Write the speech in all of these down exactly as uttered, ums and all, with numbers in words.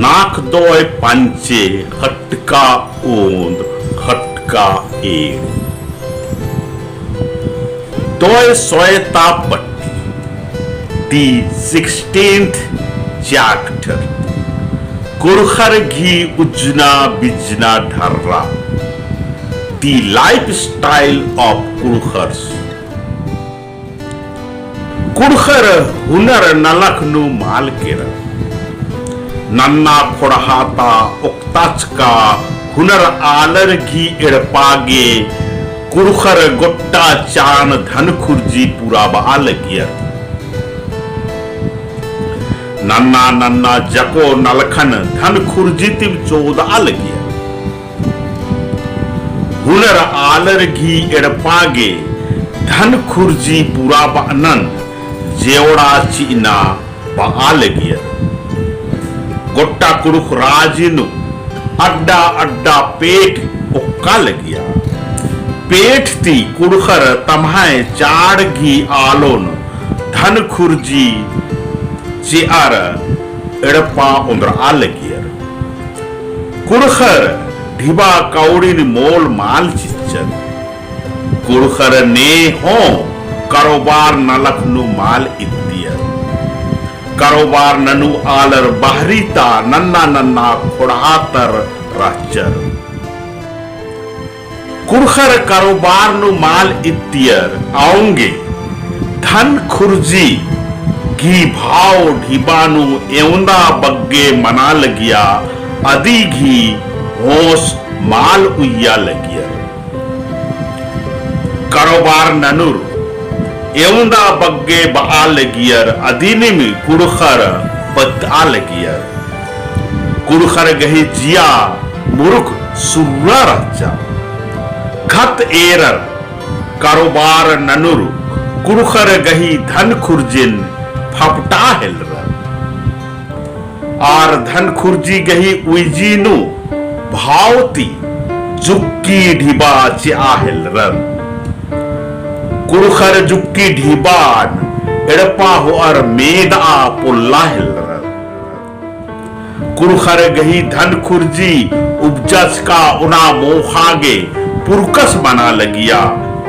नाख़ दोय पंचे खटका ओन्द खटका एंड़। दोय सोयता पट्टी, the sixteenth chapter, कुँड़ुख़र गही उज्जना बिज्जना ढर्रा, the lifestyle of Kurukhars। कुँड़ुख़र हुनर नलख नू मल केरर। नन्ना ख़ोंड़हा ता ओक्ताचका हुनर आलर गही एड़पा गे कुँड़ुख़र गोट्टा चान धन खुर्जी पुराबआ लगियर। नन्ना नन्ना जको नलखन धन खुर्जी तिम चोदआ लगियर। हुनर आलर गही एड़पा गे धन खुर्जी पुराबअनन जेवड़ा चिअना बआ लगियर। गोट्टा कुँड़ुख़ राजी नू अड्डा अड्डा पेठ ओक्का लगिया। पेठ ती कुँड़ुख़र तम्है चाड़ गही आलोन धन खुर्जी चिअर एड़पा ओन्द्रआ लगियर। कुँड़ुख़र ढिबा कौड़िन मोल मल चिच्चर। कुँड़ुख़र ने हों करोबार नलख नू मल इत्तियर। करोबार ननू आलर बहरी ता नन्ना नन्ना ख़ोंड़हा तर रहचर। कुँड़ुख़र करोबार नू मल इत्तियर औंगे धन खुर्जी गही भाव ढिबा नू एवंदा बग्गे मना लगिया, अदी गही होंस मल उइया लगियर। करोबार ननुर एवंदा बग्गे बआ लगियर, अदिनिम कुँड़ुख़र पत्तआ लगियर। कुँड़ुख़र गही जिया मुरुख सुर्रा रहचा। खत एरर करोबार ननुर कुँड़ुख़र गही धन खुर्जिन फपटा हेलरर। आर धन खुर्जी गही उइजी नू भाव ती जुक्की ढिबा चिआ हेलरर। कुँड़ुख़र जुक्की ढिबान एड़पा होअर मेदआ पोल्ला हेलरर। कुँड़ुख़र गही धन खुर्जी उपजचका ओना मोख़ा गे पुरकस मना लगिया,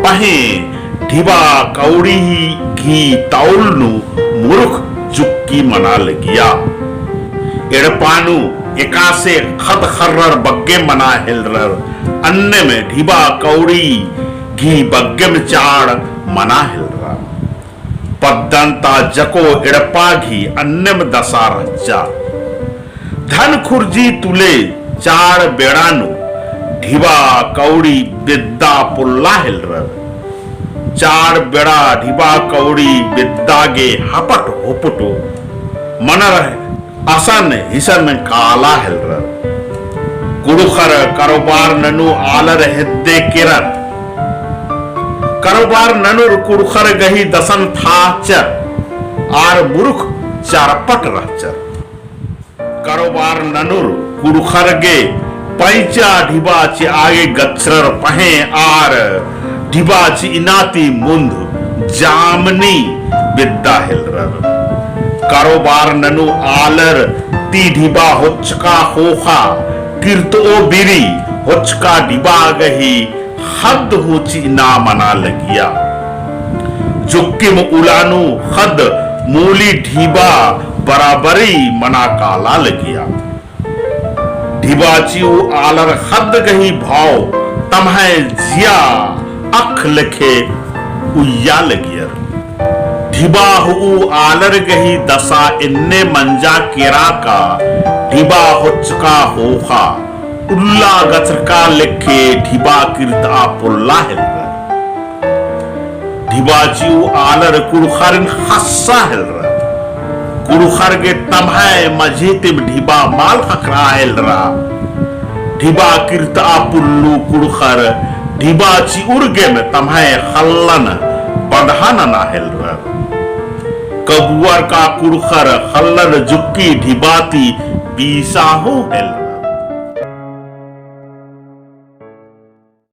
पहें ढिबा कौड़ी गही तौल नू मुरुख जुक्की मना लगिया। एड़पा नू एकासे खद खर्रर बग्गे मना हेलरर, अन्नेम ढिबा कौड़ी गही बग्गेम चाड़ मना हेलरर। पद्दन ता जको एड़पा गही अन्नेम दसा रहचा। धन खुर्जी तुले चाड़ बेड़ा नू ढिबा कौड़ी बेद्दा पोल्ला हेलरर। चाड़ बेड़ा ढिबा कौड़ी बेद्दा गे हपट होपटो मनर असन हिसन काला हेलरर। कुँड़ुख़र करोबार ननू आलर हेद्दे केरर। करोबार ननुर कुँड़ुख़र गही दसन थाचर आर मुरुख चरपट रहचर। करोबार ननुर कुँड़ुख़र गे पैंचा ढिबा चिआ गे गछरर पहें आर ढिबा चिअना ती मुन्ध जामनी बेद्दा हेलरर। करोबार ननू आलर ती ढिबा होचका ख़ोख़ा किर्तओ बिरी होचका ढिबा गही ख़द्द हूँ चिअना मना लगिया। जुक्किम उला नू ख़द्द मूली ढिबा बराबरी मना काला लगिया। ढिबा चिऊ आलर ख़द्द गही भाव तम्है जिया अख लेखे उइया लगियर। ढिबा हूँ आलर गही दसा एन्ने मंजा केरा का ढिबा होचका ख़ोख़ा उल्ला गछरका लेखे ढिबा किर्तआ पोल्ला हेलरर। ढिबा चिऊ आलर कुँड़ुख़रिन ख़स्सा हेलरर। कुँड़ुख़र गे तम्है मझी तिम ढिबा मल ख़क्खरआ हेलरा। ढिबा किर्तआ पुल्लू कुँड़ुख़र ढिबा चिउर गेम तम्है ख़ल्लन बंदहा नना हेलरर। कबुअर का कुँड़ुख़र ख़ल्लन जुक्की ढिबा ती बीसा हूँ हेलरर।